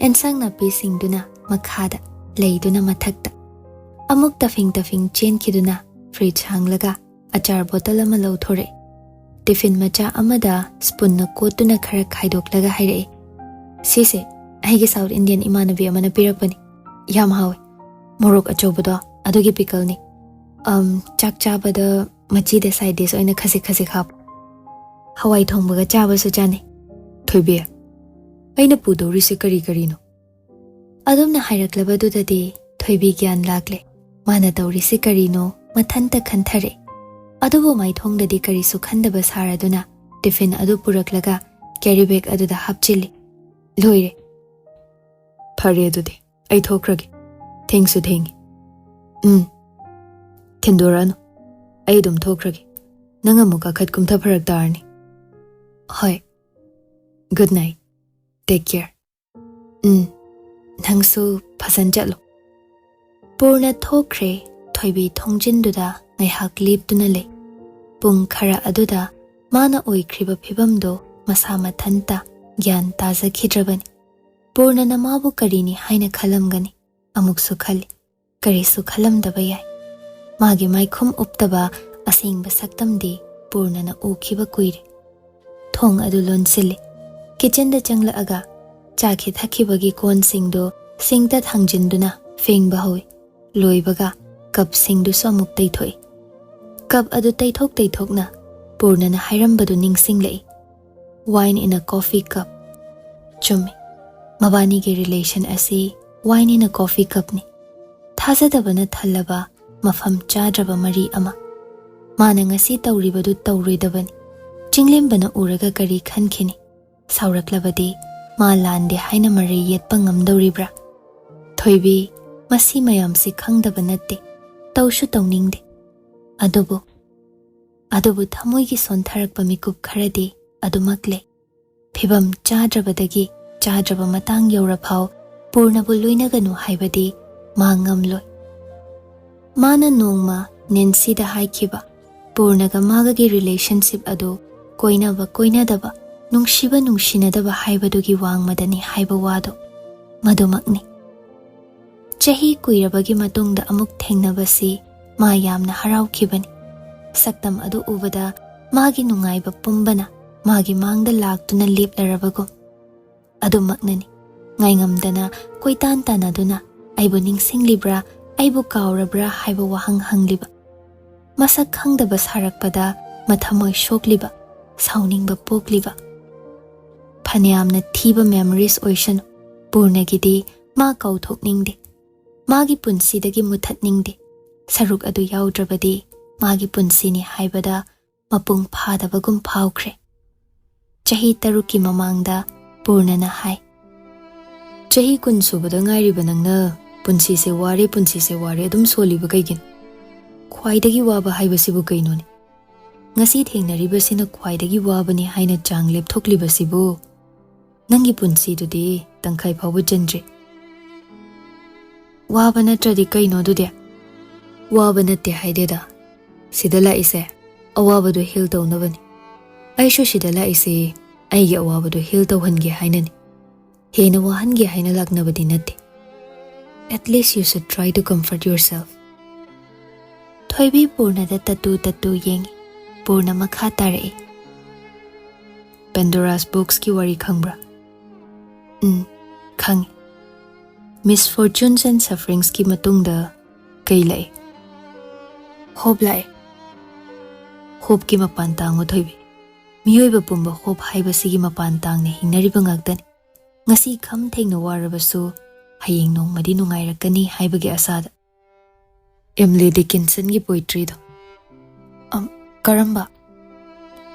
ꯑꯦꯟꯁꯥꯡ ꯅꯥꯄꯤꯁꯤꯡꯗꯨꯅ ꯃꯈꯥꯗ, ꯂꯩꯗꯨꯅ ꯃꯊꯛꯇ꯫ ꯑꯃꯨꯛ ꯇꯐꯤꯡ ꯇꯐꯤꯡ ꯆꯦꯟꯈꯤꯗꯨꯅ ꯐ꯭ꯔꯤꯖ ꯍꯥꯡꯂꯒ ꯑꯆꯥꯔ ꯕꯣꯇꯜ ꯑꯃ ꯂꯧꯊꯣꯔꯛꯏ꯫ ꯇꯤꯐꯤꯟ ꯃꯆꯥ ꯑꯃꯗ ꯁ꯭ꯄꯨꯟꯅ ꯀꯣꯠꯇꯨꯅ ꯈꯔ ꯈꯥꯏꯗꯣꯛꯂꯒ ꯍꯥꯏꯔꯛꯏ, "ꯁꯤꯁꯦ ꯑꯩꯒꯤ ꯁꯥꯎꯠ ꯏꯟꯗꯤꯌꯟ ꯏꯃꯥꯟꯅꯕꯤ ꯑꯃꯅ ꯄꯤꯔꯛꯄꯅꯤ꯫ ꯌꯥꯝ ꯍꯥꯎꯋꯦ꯫ ꯃꯣꯔꯣꯛ ꯑꯆꯧꯕꯗꯣ, ꯑꯗꯨꯒꯤ ꯄꯤꯀꯜꯅꯤ꯫ ꯑꯝ, ꯆꯥꯛ ꯆꯥꯕꯗ ꯃꯆꯤꯗ ꯁꯥꯏꯗ ꯗꯤꯁ ꯑꯣꯏꯅ ꯈꯖꯤꯛ ꯈꯖꯤꯛ ꯍꯥꯞꯄꯨ꯫ ꯍꯋꯥꯏ ꯊꯣꯡꯕꯒ ꯆꯥꯕꯁꯨ ꯆꯥꯅꯩ꯫" "ꯊꯣꯏꯕꯤ, ꯑꯩꯅ ꯄꯨꯗꯧꯔꯤꯁꯦ ꯀꯔꯤ ꯀꯔꯤꯅꯣ?" ꯑꯗꯨꯝꯅ ꯍꯥꯏꯔꯛꯂꯕꯗꯨꯗꯗꯤ ꯊꯣꯏꯕꯤ ꯒ꯭ꯌꯥꯟ ꯂꯥꯛꯂꯦ꯫ ꯃꯥꯅ ꯇꯧꯔꯤꯁꯤ ꯀꯔꯤꯅꯣ ꯃꯊꯟꯇ ꯈꯟꯊꯔꯦ꯫ ꯑꯗꯨꯕꯨ ꯃꯥꯏꯊꯣꯡꯗꯗꯤ ꯀꯔꯤꯁꯨ ꯈꯟꯗꯕ ꯁꯥꯔꯗꯨꯅ ꯇꯤꯐꯤꯟ ꯑꯗꯨ ꯄꯨꯔꯛꯂꯒ ꯀꯦꯔꯤ ꯕꯦꯒ ꯑꯗꯨꯗ ꯍꯥꯞꯆꯤꯜꯂꯤ꯫ "ꯂꯣꯏꯔꯦ꯫ ꯐꯔꯦ ꯑꯗꯨꯗꯤ, ꯑꯩ ꯊꯣꯛꯈ꯭ꯔꯒꯦ꯫ ꯊꯦꯡꯁꯨ ꯊꯦꯡꯉꯤ꯫ ꯎꯝ, ꯊꯤꯟꯗꯣꯔꯛꯑꯅꯨ꯫ ꯑꯩ ꯑꯗꯨꯝ ꯊꯣꯛꯈ꯭ꯔꯒꯦ꯫ ꯅꯪ ꯑꯃꯨꯛ ꯀꯥꯈꯠ ꯀꯨꯝꯊ ꯐꯔꯛ ꯇꯥꯔꯅꯤ꯫" "ꯍꯣꯏ꯫ Good night꯫ Take care꯫" "ꯎꯝ, ꯅꯪꯁꯨ ꯐꯖꯅ ꯆꯠꯂꯣ꯫" ꯄꯨꯔꯅ ꯊꯣꯛꯈ꯭ꯔꯦ꯫ ꯊꯣꯏꯕꯤ ꯊꯣꯡꯖꯤꯟꯗꯨꯗ ꯉꯥꯏꯍꯥꯛ ꯂꯦꯞꯇꯨꯅ ꯂꯩ꯫ ꯄꯨꯡ ꯈꯔ ꯑꯗꯨꯗ ꯃꯥꯅ ꯑꯣꯏꯈ꯭ꯔꯤꯕ ꯐꯤꯕꯝꯗꯣ ꯃꯁꯥ ꯃꯊꯟꯇ ꯒ꯭ꯌꯥꯟ ꯇꯥꯖꯈꯤꯗ꯭ꯔꯕꯅꯤ꯫ ꯄꯨꯔꯅꯅ ꯃꯥꯕꯨ ꯀꯔꯤꯅꯤ ꯍꯥꯏꯅ ꯈꯜꯂꯝꯒꯅꯤ? ꯑꯃꯨꯛꯁꯨ ꯈꯜꯂꯤ, ꯀꯔꯤꯁꯨ ꯈꯜꯂꯝꯗꯕ ꯌꯥꯏ꯫ ꯃꯥꯒꯤ ꯃꯥꯏꯈꯨꯝ ꯎꯞꯇꯕ ꯑꯁꯦꯡꯕ ꯁꯛꯇꯝꯗꯤ ꯄꯨꯔꯅꯅ ꯎꯈꯤꯕ ꯀꯨꯏꯔꯦ꯫ ꯊꯣꯡ ꯑꯗꯨ ꯂꯣꯟꯁꯤꯜꯂꯤ꯫ ꯀꯤꯆꯟꯗ ꯆꯪꯂꯛꯑꯒ ꯆꯥꯈꯤ ꯊꯛꯈꯤꯕꯒꯤ ꯀꯣꯟꯁꯤꯡꯗꯨ ꯁꯤꯡꯛꯇ ꯊꯥꯡꯖꯤꯟꯗꯨꯅ ꯐꯦꯡꯕ ꯍꯧꯏ꯫ ꯂꯣꯏꯕꯒ ꯀꯞꯁꯤꯡꯗꯨꯁꯨ ꯑꯃꯨꯛ ꯇꯩꯊꯣꯛꯏ꯫ ꯀꯞ ꯑꯗꯨ ꯇꯩꯊꯣꯛ ꯇꯩꯊꯣꯛꯅ ꯄꯨꯔꯅꯅ ꯍꯥꯏꯔꯝꯕꯗꯨ ꯅꯤꯡꯁꯤꯡꯂꯛꯏ꯫ "Wine in a coffee cup"꯫ ꯆꯨꯝꯃꯤ, ꯃꯕꯥꯅꯤꯒꯤ relation ꯑꯁꯤ wine in a coffee cupꯅꯤ꯫ ꯊꯥꯖꯗꯕꯅ ꯊꯜꯂꯕ, ꯃꯐꯝ ꯆꯥꯗ꯭ꯔꯕ ꯃꯔꯤ ꯑꯃ꯫ ꯃꯥꯅ ꯉꯁꯤ ꯇꯧꯔꯤꯕꯗꯨ ꯇꯧꯔꯣꯏꯗꯕꯅꯤ꯫ ꯆꯤꯡꯂꯦꯝꯕꯅ ꯎꯔꯒ ꯀꯔꯤ ꯈꯟꯈꯤꯅꯤ? ꯁꯥꯎꯔꯛꯂꯕꯗꯤ ꯃꯥ ꯂꯥꯟꯗꯦ ꯍꯥꯏꯅ ꯃꯔꯩ ꯌꯦꯠꯄ ꯉꯝꯗꯧꯔꯤꯕ꯭ꯔꯥ? ꯊꯣꯏꯕꯤ, ꯃꯁꯤ ꯃꯌꯥꯝꯁꯤ ꯈꯪꯗꯕ ꯅꯠꯇꯦ, ꯇꯧꯁꯨ ꯇꯧꯅꯤꯡꯗꯦ꯫ ꯑꯗꯨꯕꯨ, ꯑꯗꯨꯕꯨ ꯊꯃꯣꯏꯒꯤ ꯁꯣꯟꯊꯔꯛꯄ ꯃꯤꯀꯨꯞ ꯈꯔꯗꯤ ꯑꯗꯨꯃꯛ ꯂꯩ꯫ ꯐꯤꯕꯝ ꯆꯥꯗ꯭ꯔꯕꯗꯒꯤ ꯆꯥꯗ꯭ꯔꯕ ꯃꯇꯥꯡ ꯌꯧꯔꯐꯥꯎ ꯄꯨꯔꯅꯕꯨ ꯂꯣꯏꯅꯒꯅꯨ ꯍꯥꯏꯕꯗꯤ ꯃꯥ ꯉꯝꯂꯣꯏ꯫ ꯃꯥꯅ ꯅꯣꯡꯃ ꯅꯦꯟꯁꯤꯗ ꯍꯥꯏꯈꯤꯕ, ꯄꯨꯔꯅꯒ ꯃꯥꯒꯒꯤ relationship ꯑꯗꯨ ꯀꯣꯏꯅꯕ ꯀꯣꯏꯅꯗꯕ, ꯅꯨꯡꯁꯤꯕ ꯅꯨꯡꯁꯤꯅꯗꯕ ꯍꯥꯏꯕꯗꯨꯒꯤ ꯋꯥꯡꯃꯗꯅꯤ ꯍꯥꯏꯕ ꯋꯥꯗꯨ ꯃꯗꯨꯃꯛꯅꯤ꯫ ꯆꯍꯤ ꯀꯨꯏꯔꯕꯒꯤ ꯃꯇꯨꯡꯗ ꯑꯃꯨꯛ ꯊꯦꯡꯅꯕꯁꯤ ꯃꯥ ꯌꯥꯝꯅ ꯍꯔꯥꯎꯈꯤꯕꯅꯤ꯫ ꯁꯛꯇꯝ ꯑꯗꯨ ꯎꯕꯗ ꯃꯥꯒꯤ ꯅꯨꯡꯉꯥꯏꯕ ꯄꯨꯝꯕꯅ ꯃꯥꯒꯤ ꯃꯥꯡꯗ ꯂꯥꯛꯇꯨꯅ ꯂꯦꯞꯂꯔꯕꯒꯨꯝ꯫ ꯑꯗꯨꯃꯛꯅꯅꯤ, ꯉꯥꯏꯉꯝꯗꯅ ꯀꯣꯏꯇꯥꯟ ꯇꯥꯟꯅꯗꯨꯅ "ꯑꯩꯕꯨ ꯅꯤꯡꯁꯤꯡꯂꯤꯕ꯭ꯔꯥ? ꯑꯩꯕꯨ ꯀꯥꯎꯔꯕ꯭ꯔꯥ?" ꯍꯥꯏꯕ ꯋꯥꯍꯪ ꯍꯪꯂꯤꯕ꯫ ꯃꯁꯛ ꯈꯪꯗꯕ ꯁꯥꯔꯛꯄꯗ ꯃꯊꯃꯣꯏ ꯁꯣꯛꯂꯤꯕ, ꯁꯥꯎꯅꯤꯡꯕ ꯄꯣꯛꯂꯤꯕ꯫ ꯐꯅꯌꯥꯝꯅ ꯊꯤꯕ memories ꯑꯣꯏꯁꯅꯨ, ꯄꯨꯔꯅꯒꯤꯗꯤ ꯃꯥ ꯀꯥꯎꯊꯣꯛꯅꯤꯡꯗꯦ꯫ ꯃꯥꯒꯤ ꯄꯨꯟꯁꯤꯗꯒꯤ ꯃꯨꯊꯠꯅꯤꯡꯗꯦ꯫ ꯁꯔꯨꯛ ꯑꯗꯨ ꯌꯥꯎꯗ꯭ꯔꯕꯗꯤ ꯃꯥꯒꯤ ꯄꯨꯟꯁꯤꯅꯤ ꯍꯥꯏꯕꯗ ꯃꯄꯨꯡ ꯐꯥꯗꯕꯒꯨꯝ ꯐꯥꯎꯈ꯭ꯔꯦ꯫ ꯆꯍꯤ ꯇꯔꯨꯛꯀꯤ ꯃꯃꯥꯡꯗ ꯄꯨꯔꯅꯅ ꯍꯥꯏ, "ꯆꯍꯤ ꯀꯨꯟ ꯁꯨꯕꯗ ꯉꯥꯏꯔꯤꯕ ꯅꯪꯅ 'ꯄꯨꯟꯁꯤꯁꯦ ꯋꯥꯔꯦ, ꯄꯨꯟꯁꯤꯁꯦ ꯋꯥꯔꯦ' ꯑꯗꯨꯝ ꯁꯣꯜꯂꯤꯕ ꯀꯩꯒꯤꯅꯣ? ꯈ꯭ꯋꯥꯏꯗꯒꯤ ꯋꯥꯕ ꯍꯥꯏꯕꯁꯤꯕꯨ ꯀꯩꯅꯣꯅꯦ? ꯉꯁꯤ ꯊꯦꯡꯅꯔꯤꯕꯁꯤꯅ ꯈ꯭ꯋꯥꯏꯗꯒꯤ ꯋꯥꯕꯅꯤ ꯍꯥꯏꯅ ꯆꯥꯡ ꯂꯦꯞꯊꯣꯛꯂꯤꯕꯁꯤꯕꯨ? ꯅꯪꯒꯤ ꯄꯨꯟꯁꯤꯗꯨꯗꯤ ꯇꯪꯈꯥꯏ ꯐꯥꯎꯕ ꯆꯟꯗ꯭ꯔꯤ꯫ ꯋꯥꯕ ꯅꯠꯇ꯭ꯔꯗꯤ ꯀꯩꯅꯣ ꯑꯗꯨꯗꯤ?" ꯋꯥꯕ ꯅꯠꯇꯦ ꯍꯥꯏꯗꯦꯗ꯫ ꯁꯤꯗ ꯂꯥꯛꯏꯁꯦ ꯑꯋꯥꯕꯗꯨ heal ꯇꯧꯅꯕꯅꯤ꯫ ꯑꯩꯁꯨ ꯁꯤꯗ ꯂꯥꯛꯏꯁꯦ ꯑꯩꯒꯤ ꯑꯋꯥꯕꯗꯨ heal ꯇꯧꯍꯟꯒꯦ ꯍꯥꯏꯅꯅꯤ꯫ ꯍꯦꯟꯅ ꯋꯥꯍꯟꯒꯦ ꯍꯥꯏꯅ ꯂꯥꯛꯅꯕꯗꯤ ꯅꯠꯇꯦ꯫ At least you should try to comfort yourself. ꯊꯣꯏꯕꯤ ꯄꯨꯔꯅꯗ ꯇꯠꯇꯨ ꯇꯠꯇꯨ ꯌꯦꯡꯉꯤ꯫ ꯄꯨꯔꯅ ꯃꯈꯥ ꯇꯥꯔꯛꯏ, "Pandora's boxꯀꯤ ꯋꯥꯔꯤ ꯈꯪꯕ꯭ꯔꯥ?" "ꯎꯝ, ꯈꯪꯉꯤ꯫ Misfortunes and sufferingsꯀꯤ ꯃꯇꯨꯡꯗ ꯀꯩ ꯂꯥꯛꯏ?" "Hope ꯂꯥꯛꯏ꯫ ꯍꯣꯞꯀꯤ ꯃꯄꯥꯟ ꯇꯥꯡꯉꯨ ꯊꯣꯏꯕꯤ꯫ ꯃꯤꯑꯣꯏꯕ ꯄꯨꯝꯕ ꯍꯣꯞ ꯍꯥꯏꯕꯁꯤꯒꯤ ꯃꯄꯥꯟ ꯇꯥꯡꯅ ꯍꯤꯡꯅꯔꯤꯕ ꯉꯥꯛꯇꯅꯤ꯫ ꯉꯁꯤ ꯈꯝ ꯊꯦꯡꯅ ꯋꯥꯔꯕꯁꯨ ꯍꯌꯦꯡ ꯅꯣꯡꯃꯗꯤ ꯅꯨꯡꯉꯥꯏꯔꯛꯀꯅꯤ ꯍꯥꯏꯕꯒꯤ ꯑꯁꯥꯗ꯫ ꯑꯦꯝꯂꯤ ꯗꯤꯀꯤꯟꯁꯟꯒꯤ ꯄꯣꯏꯇ꯭ꯔꯤꯗꯣ꯫ ꯑꯝ, ꯀꯔꯝꯕ?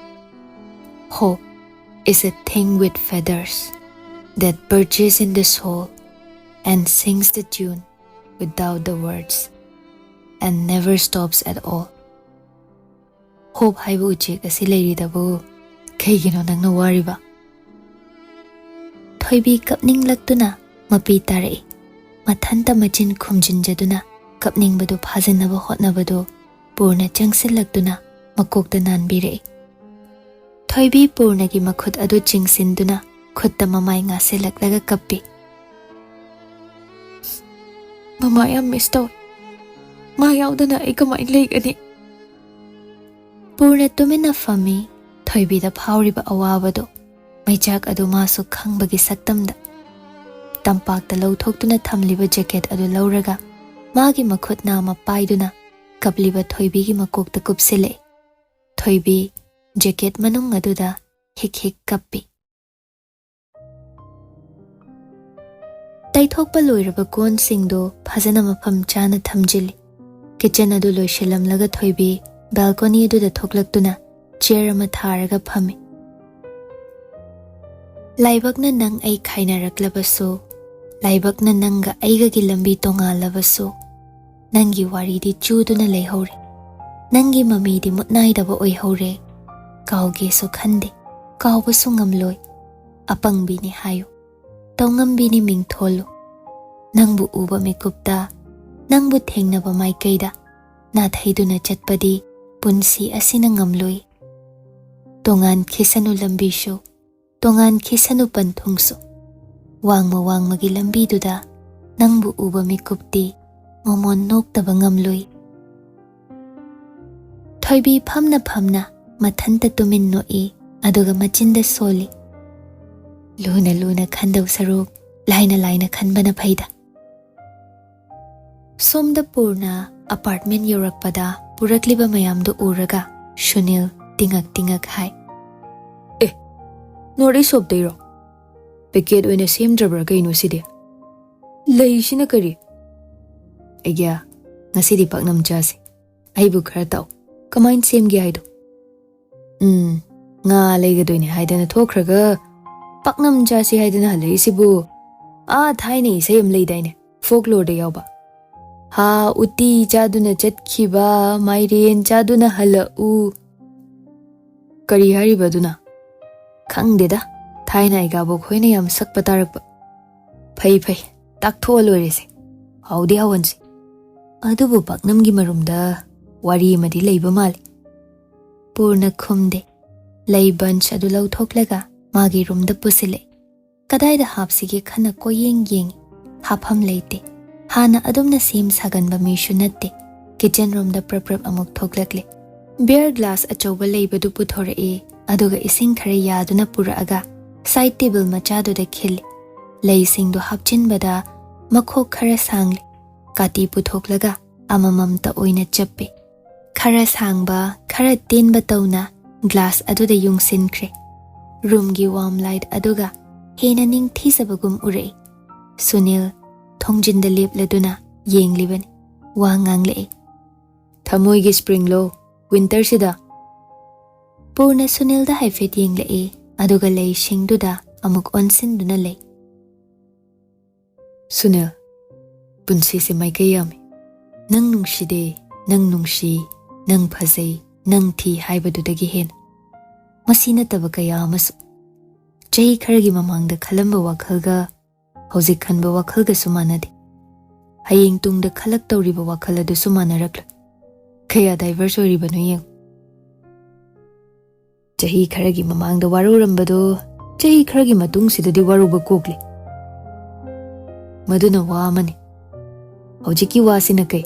Hope is a thing with feathers that perches in the soul and sings the tune without the words and never stops at all. ꯍꯣꯞ ꯍꯥꯏꯕ ꯎꯆꯦꯛ ꯑꯁꯤ ꯂꯩꯔꯤꯗꯕꯨ ꯀꯩꯒꯤꯅꯣ ꯅꯪꯅ ꯋꯥꯔꯤꯕ? ꯊꯣꯏꯕꯤ ꯀꯞꯅꯤꯡꯂꯛꯇꯨꯅ ꯃꯄꯤ ꯇꯥꯔꯛꯏ꯫ ꯃꯊꯟꯇ ꯃꯆꯤꯟ ꯈꯨꯝꯖꯤꯟꯖꯗꯨꯅ ꯀꯞꯅꯤꯡꯕꯗꯨ ꯐꯥꯖꯤꯟꯅꯕ ꯍꯣꯠꯅꯕꯗꯨ ꯄꯨꯔꯅ ꯆꯪꯁꯤꯜꯂꯛꯇꯨꯅ ꯃꯀꯣꯛꯇ ꯅꯥꯟꯕꯤꯔꯛꯏ꯫ ꯊꯣꯏꯕꯤ ꯄꯨꯔꯅꯒꯤ ꯃꯈꯨꯠ ꯑꯗꯨ ꯆꯤꯡꯁꯤꯟꯗꯨꯅ ꯈꯨꯠꯇ ꯃꯃꯥꯏ ꯉꯥꯁꯤꯜꯂꯛꯂꯒ ꯀꯞꯄꯤ꯫ "ꯃꯃꯥ ꯌꯥꯝ ꯃꯤꯁ ꯇꯧꯏ꯫ ꯃꯥ ꯌꯥꯎꯗꯅ ꯑꯩ ꯀꯃꯥꯏꯅ ꯂꯩꯒꯅꯤ?" ꯄꯨꯔꯅ ꯇꯨꯃꯤꯟꯅ ꯐꯝꯃꯤ꯫ ꯊꯣꯏꯕꯤꯗ ꯐꯥꯎꯔꯤꯕ ꯑꯋꯥꯕꯗꯨ, ꯃꯩꯆꯥꯛ ꯑꯗꯨ ꯃꯥꯁꯨ ꯈꯪꯕꯒꯤ ꯁꯛꯇꯝꯗ ꯇꯝꯄꯥꯛꯇ ꯂꯧꯊꯣꯛꯇꯨꯅ ꯊꯝꯂꯤꯕ ꯖꯦꯀꯦꯠ ꯑꯗꯨ ꯂꯧꯔꯒ ꯃꯥꯒꯤ ꯃꯈꯨꯠ ꯅꯥꯝꯃ ꯄꯥꯏꯗꯨꯅ ꯀꯞꯂꯤꯕ ꯊꯣꯏꯕꯤꯒꯤ ꯃꯀꯣꯛꯇ ꯀꯨꯞꯁꯤꯜꯂꯛꯏ꯫ ꯊꯣꯏꯕꯤ ꯖꯦꯀꯦꯠ ꯃꯅꯨꯡ ꯑꯗꯨꯗ ꯍꯤꯛ ꯍꯤꯛ ꯀꯞꯄꯤ꯫ ꯇꯩꯊꯣꯛꯄ ꯂꯣꯏꯔꯕ ꯀꯣꯟꯁꯤꯡꯗꯨ ꯐꯖꯅ ꯃꯐꯝ ꯆꯥꯅ ꯊꯝꯖꯤꯜꯂꯤ꯫ ꯀꯤꯆꯟ ꯑꯗꯨ ꯂꯣꯏꯁꯤꯜꯂꯝꯂꯒ ꯊꯣꯏꯕꯤ ꯕꯦꯜꯀꯣꯅꯤ ꯑꯗꯨꯗ ꯊꯣꯛꯂꯛꯇꯨꯅ ꯆꯤꯌꯔ ꯑꯃ ꯊꯥꯔꯒ ꯐꯝꯃꯤ꯫ "ꯂꯥꯏꯕꯛꯅ ꯅꯪ ꯑꯩ ꯈꯥꯏꯅꯔꯛꯂꯕꯁꯨ, ꯂꯥꯏꯕꯛꯅ ꯅꯪꯒ ꯑꯩꯒꯒꯤ ꯂꯝꯕꯤ ꯇꯣꯉꯥꯜꯂꯕꯁꯨ, ꯅꯪꯒꯤ ꯋꯥꯔꯤꯗꯤ ꯆꯨꯗꯨꯅ ꯂꯩꯍꯧꯔꯦ꯫ ꯅꯪꯒꯤ ꯃꯃꯤꯗꯤ ꯃꯨꯠꯅꯥꯏꯗꯕ ꯑꯣꯏꯍꯧꯔꯦ꯫ ꯀꯥꯎꯒꯦꯁꯨ ꯈꯟꯗꯦ, ꯀꯥꯎꯕꯁꯨ ꯉꯝꯂꯣꯏ꯫ ꯑꯄꯪꯕꯤꯅꯤ ꯍꯥꯏꯌꯨ, ꯇꯧꯉꯝꯕꯤꯅꯤ ꯃꯤꯡꯊꯣꯜꯂꯨ꯫ ꯅꯪꯕꯨ ꯎꯕ ꯃꯤꯀꯨꯞꯇ, ꯅꯪꯕꯨ ꯊꯦꯡꯅꯕ ꯃꯥꯏꯀꯩꯗ ꯅꯥꯊꯩꯗꯨꯅ ꯆꯠꯄꯗꯤ ꯄꯨꯟꯁꯤ ꯑꯁꯤꯅ ꯉꯝꯂꯣꯏ꯫ ꯇꯣꯉꯥꯟꯈꯤꯁꯅꯨ ꯂꯝꯕꯤꯁꯨ, ꯇꯣꯉꯥꯟꯈꯤꯁꯅꯨ ꯄꯟꯊꯨꯡꯁꯨ꯫ ꯋꯥꯡꯃ ꯋꯥꯡꯃꯒꯤ ꯂꯝꯕꯤꯗꯨꯗ ꯅꯪꯕꯨ ꯎꯕ ꯃꯤꯀꯨꯞꯇꯤ ꯃꯃꯣꯟ ꯅꯣꯛꯇꯕ ꯉꯝꯂꯣꯏ꯫" ꯊꯣꯏꯕꯤ ꯐꯝꯅ ꯐꯝꯅ ꯃꯊꯟꯇ ꯇꯨꯃꯤꯟ ꯅꯣꯛꯏ, ꯑꯗꯨꯒ ꯃꯆꯤꯟꯗ ꯁꯣꯜꯂꯤ꯫ "ꯂꯨꯅ ꯂꯨꯅ ꯈꯟꯗꯧ ꯁꯔꯨꯛ ꯂꯥꯏꯅ ꯂꯥꯏꯅ ꯈꯟꯕꯅ ꯐꯩꯗ꯫" ꯁꯣꯝꯗ ꯄꯨꯔꯅ ꯑꯄꯥꯔꯠꯃꯦꯟ ꯌꯧꯔꯛꯄꯗ ꯄꯨꯔꯛꯂꯤꯕ ꯃꯌꯥꯝꯗꯨ ꯎꯔꯒ ꯁꯨꯅꯤꯜ ꯇꯤꯉꯛ ꯇꯤꯉꯛ ꯍꯥꯏ꯫ ꯑꯦ, ꯅꯣꯔꯠ ꯏꯁ ꯁꯣꯞꯇꯩꯔꯣ? ꯄꯦꯀꯦꯠ ꯑꯣꯏꯅ ꯁꯦꯝꯗ꯭ꯔꯕ꯭ꯔꯥ ꯀꯩꯅꯣ ꯁꯤꯗꯤ? ꯂꯩꯁꯤꯅ ꯀꯔꯤ? ꯑꯩꯒ꯭ꯌꯥ, ꯉꯁꯤꯗꯤ ꯄꯥꯛꯅꯝ ꯆꯥꯁꯤ꯫ ꯑꯩꯕꯨ ꯈꯔ ꯇꯥꯛꯎ꯫ ꯀꯃꯥꯏꯅ ꯁꯦꯝꯒꯦ ꯍꯥꯏꯗꯣ? ꯎꯝ, ꯉꯥ ꯂꯩꯒꯗꯣꯏꯅꯦ ꯍꯥꯏꯗꯅ ꯊꯣꯛꯈ꯭ꯔꯒ ꯄꯥꯛꯅꯝ ꯆꯥꯁꯤ ꯍꯥꯏꯗꯅ ꯍꯜꯂꯛꯏꯁꯤꯕꯨ? ꯑꯥ, ꯊꯥꯏꯅ ꯏꯁꯩ ꯑꯃ ꯂꯩꯗꯥꯏꯅꯦ, ꯐꯣꯛꯂꯣꯔꯗ ꯌꯥꯎꯕ? "ꯍꯥ ꯎꯇꯤ ꯆꯥꯗꯨꯅ ꯆꯠꯈꯤꯕ, ꯃꯥꯏꯔꯦꯟ ꯆꯥꯗꯨꯅ ꯍꯜꯂꯛꯎ"꯫ ꯀꯔꯤ ꯍꯥꯏꯔꯤꯕ ꯑꯗꯨꯅ? ꯈꯪꯗꯦꯗ, ꯊꯥꯏꯅ ꯑꯩꯒꯥꯕꯣꯛ ꯍꯣꯏꯅ ꯌꯥꯝ ꯁꯛꯄ ꯇꯥꯔꯛꯄ꯫ ꯐꯩ ꯐꯩ, ꯇꯥꯛꯊꯣꯛꯑ ꯂꯣꯏꯔꯦꯁꯦ꯫ ꯍꯥꯎꯗꯤ ꯍꯥꯎꯍꯟꯁꯤ꯫ ꯑꯗꯨꯕꯨ ꯄꯥꯛꯅꯝꯒꯤ ꯃꯔꯨꯝꯗ ꯋꯥꯔꯤ ꯑꯃꯗꯤ ꯂꯩꯕ ꯃꯥꯜꯂꯤ꯫ ꯄꯨꯔꯅ ꯈꯨꯝꯗꯦ꯫ ꯂꯩ ꯕꯟꯆ ꯑꯗꯨ ꯂꯧꯊꯣꯛꯂꯒ ꯃꯥꯒꯤ ꯔꯨꯝꯗ ꯄꯨꯁꯤꯜꯂꯛꯏ꯫ ꯀꯗꯥꯏꯗ ꯍꯥꯞꯁꯤꯒꯦ ꯈꯟꯅ ꯀꯣꯏꯌꯦꯡ ꯌꯦꯡꯉꯤ꯫ ꯍꯥꯞꯐꯝ ꯂꯩꯇꯦ꯫ ꯍꯥꯟꯅ ꯑꯗꯨꯝꯅ ꯁꯦꯝ ꯁꯥꯒꯟꯕ ꯃꯤꯁꯨ ꯅꯠꯇꯦ꯫ ꯀꯤꯆꯟ ꯔꯨꯝꯗ ꯄ꯭ꯔꯞ ꯄ꯭ꯔꯞ ꯑꯃꯨꯛ ꯊꯣꯛꯂꯛꯂꯦ꯫ ꯕꯤꯌꯔ ꯒ꯭ꯂꯥꯁ ꯑꯆꯧꯕ ꯂꯩꯕꯗꯨ ꯄꯨꯊꯣꯔꯛꯏ, ꯑꯗꯨꯒ ꯏꯁꯤꯡ ꯈꯔ ꯌꯥꯗꯨꯅ ꯄꯨꯔꯛꯑꯒ ꯁꯥꯏꯗ ꯇꯦꯕꯜ ꯃꯆꯥꯗꯨꯗ ꯈꯤꯜꯂꯤ꯫ ꯂꯩꯁꯤꯡꯗꯨ ꯍꯥꯞꯆꯤꯟꯕꯗ ꯃꯈꯣꯛ ꯈꯔ ꯁꯥꯡꯂꯤ꯫ ꯀꯥꯇꯤ ꯄꯨꯊꯣꯛꯂꯒ ꯑꯃꯃꯝꯇ ꯑꯣꯏꯅ ꯆꯞꯄꯦ꯫ ꯈꯔ ꯁꯥꯡꯕ, ꯈꯔ ꯇꯦꯟꯕ ꯇꯧꯅ ꯒ꯭ꯂꯥꯁ ꯑꯗꯨꯗ ꯌꯨꯡꯁꯤꯟꯈ꯭ꯔꯦ꯫ ꯔꯨꯝꯒꯤ ꯋꯥꯔꯝ ꯂꯥꯏꯠ ꯑꯗꯨꯒ ꯍꯦꯟꯅ ꯅꯤꯡꯊꯤꯖꯕꯒꯨꯝ ꯎꯔꯛꯏ꯫ ꯁꯨꯅꯤꯜ ꯊꯣꯡꯖꯤꯟꯗ ꯂꯦꯞꯂꯗꯨꯅ ꯌꯦꯡꯂꯤꯕꯅꯤ꯫ ꯋꯥ ꯉꯥꯡꯂꯛꯏ꯫ "ꯊꯃꯣꯏꯒꯤ ꯁ꯭ꯄ꯭ꯔꯤꯡꯂꯣ, ꯋꯤꯟꯇꯔꯁꯤꯗ?" ꯄꯨꯔꯅ ꯁꯨꯅꯤꯜꯗ ꯍꯥꯏꯐꯦꯠ ꯌꯦꯡꯂꯛꯏ, ꯑꯗꯨꯒ ꯂꯩꯁꯤꯡꯗꯨꯗ ꯑꯃꯨꯛ ꯑꯣꯟꯁꯤꯟꯗꯨꯅ ꯂꯩ꯫ "ꯁꯨꯅꯤꯜ, ꯄꯨꯟꯁꯤꯁꯦ ꯃꯥꯏꯀꯩ ꯌꯥꯝꯃꯤ꯫ ꯅꯪ ꯅꯨꯡꯁꯤꯗꯦ, ꯅꯪ ꯅꯨꯡꯁꯤ, ꯅꯪ ꯐꯖꯩ, ꯅꯪ ꯊꯤ ꯍꯥꯏꯕꯗꯨꯗꯒꯤ ꯍꯦꯟꯅ꯫ ꯃꯁꯤ ꯅꯠꯇꯕ ꯀꯌꯥ ꯑꯃꯁꯨ꯫ ꯆꯍꯤ ꯈꯔꯒꯤ ꯃꯃꯥꯡꯗ ꯈꯜꯂꯝꯕ ꯋꯥꯈꯜꯒ ꯍꯧꯖꯤꯛ ꯈꯟꯕ ꯋꯥꯈꯜꯒꯁꯨ ꯃꯥꯟꯅꯗꯦ꯫ ꯍꯌꯦꯡ ꯇꯨꯡꯗ ꯈꯜꯂꯛꯇꯧꯔꯤꯕ ꯋꯥꯈꯜ ꯑꯗꯨꯁꯨ ꯃꯥꯟꯅꯔꯛꯂꯣꯏ꯫ ꯀꯌꯥ ꯗꯥꯏꯚꯔꯁ ꯑꯣꯏꯔꯤꯕꯅꯣ ꯌꯦꯡꯉꯨ꯫ ꯆꯍꯤ ꯈꯔꯒꯤ ꯃꯃꯥꯡꯗ ꯋꯥꯔꯧꯔꯝꯕꯗꯣ ꯆꯍꯤ ꯈꯔꯒꯤ ꯃꯇꯨꯡꯁꯤꯗꯗꯤ ꯋꯥꯔꯧꯕ ꯀꯣꯛꯂꯦ꯫ ꯃꯗꯨꯅ ꯋꯥ ꯑꯃꯅꯤ꯫ ꯍꯧꯖꯤꯛꯀꯤ ꯋꯥꯁꯤꯅ ꯀꯩ?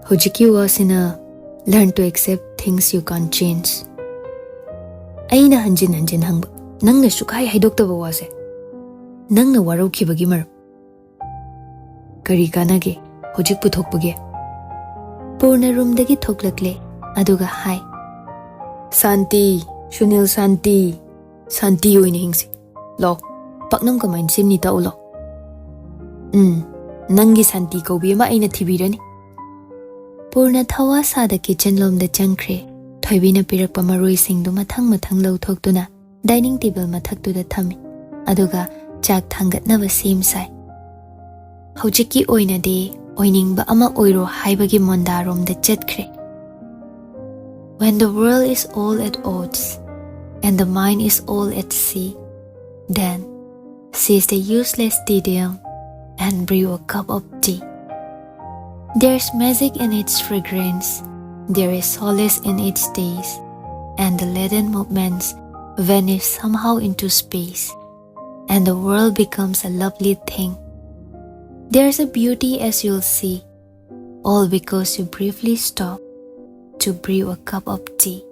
ꯍꯧꯖꯤꯛꯀꯤ ꯋꯥꯁꯤꯅ learn to accept things you can't change꯫ ꯑꯩꯅ ꯍꯟꯖꯤꯟ ꯍꯟꯖꯤꯟ ꯍꯪꯕ, ꯅꯪꯅ ꯁꯨꯛꯍꯥꯏ ꯍꯥꯏꯗꯣꯛꯇꯕ ꯋꯥꯁꯦ, ꯅꯪꯅ ꯋꯥꯔꯧꯈꯤꯕꯒꯤ ꯃꯔꯝ꯫ ꯀꯔꯤ ꯀꯥꯟꯅꯒꯦ ꯍꯧꯖꯤꯛ ꯄꯨꯊꯣꯛꯄꯒꯤ? ꯄꯨꯔꯅ ꯔꯨꯝꯗꯒꯤ ꯊꯣꯛꯂꯛꯂꯦ꯫ ꯑꯗꯨꯒ ꯍꯥꯏ, "ꯁꯥꯟꯇꯤ, ꯁꯨꯅꯤꯜ, ꯁꯥꯟꯇꯤ, ꯁꯥꯟꯇꯤ ꯑꯣꯏꯅ ꯍꯤꯡꯁꯤ꯫ ꯂꯥꯎ, ꯄꯥꯛꯅꯝ ꯀꯃꯥꯏꯅ ꯁꯦꯝꯅꯤ ꯇꯥꯛꯎ ꯂꯥꯎ꯫ ꯎꯝ, ꯅꯪꯒꯤ ꯁꯥꯟꯇꯤ ꯀꯧꯕꯤ ꯑꯃ ꯑꯩꯅ ꯊꯤꯕꯤꯔꯅꯤ"꯫ ꯄꯨꯔꯅ ꯊꯋꯥ ꯁꯥꯗ ꯀꯤꯆꯟ ꯂꯣꯝꯗ ꯆꯪꯈ꯭ꯔꯦ꯫ ꯊꯣꯏꯕꯤꯅ ꯄꯤꯔꯛꯄ ꯃꯔꯣꯏꯁꯤꯡꯗꯨ ꯃꯊꯪ ꯃꯊꯪ ꯂꯧꯊꯣꯛꯇꯨꯅ ꯗꯥꯏꯅꯤꯡ ꯇꯦꯕꯜ ꯃꯊꯛꯇꯨꯗ ꯊꯝꯃꯤ꯫ ꯑꯗꯨꯒ ꯆꯥꯛ ꯊꯥꯡꯒꯠꯅꯕ ꯁꯦꯝ ꯁꯥꯏ꯫ ꯍꯧꯖꯤꯛꯀꯤ ꯑꯣꯏꯅꯗꯤ ꯑꯣꯏꯅꯤꯡꯕ ꯑꯃ ꯑꯣꯏꯔꯣ ꯍꯥꯏꯕꯒꯤ ꯃꯣꯟꯗꯥꯔꯣꯝꯗ ꯆꯠꯈ꯭ꯔꯦ꯫ When the world is all at odds and the mind is all at sea, then cease the useless tedium and brew a cup of tea. There's magic in its fragrance, there is solace in its taste, and the leaden movements vanish somehow into space, and the world becomes a lovely thing. There's a beauty as you'll see, all because you briefly stop to brew a cup of tea.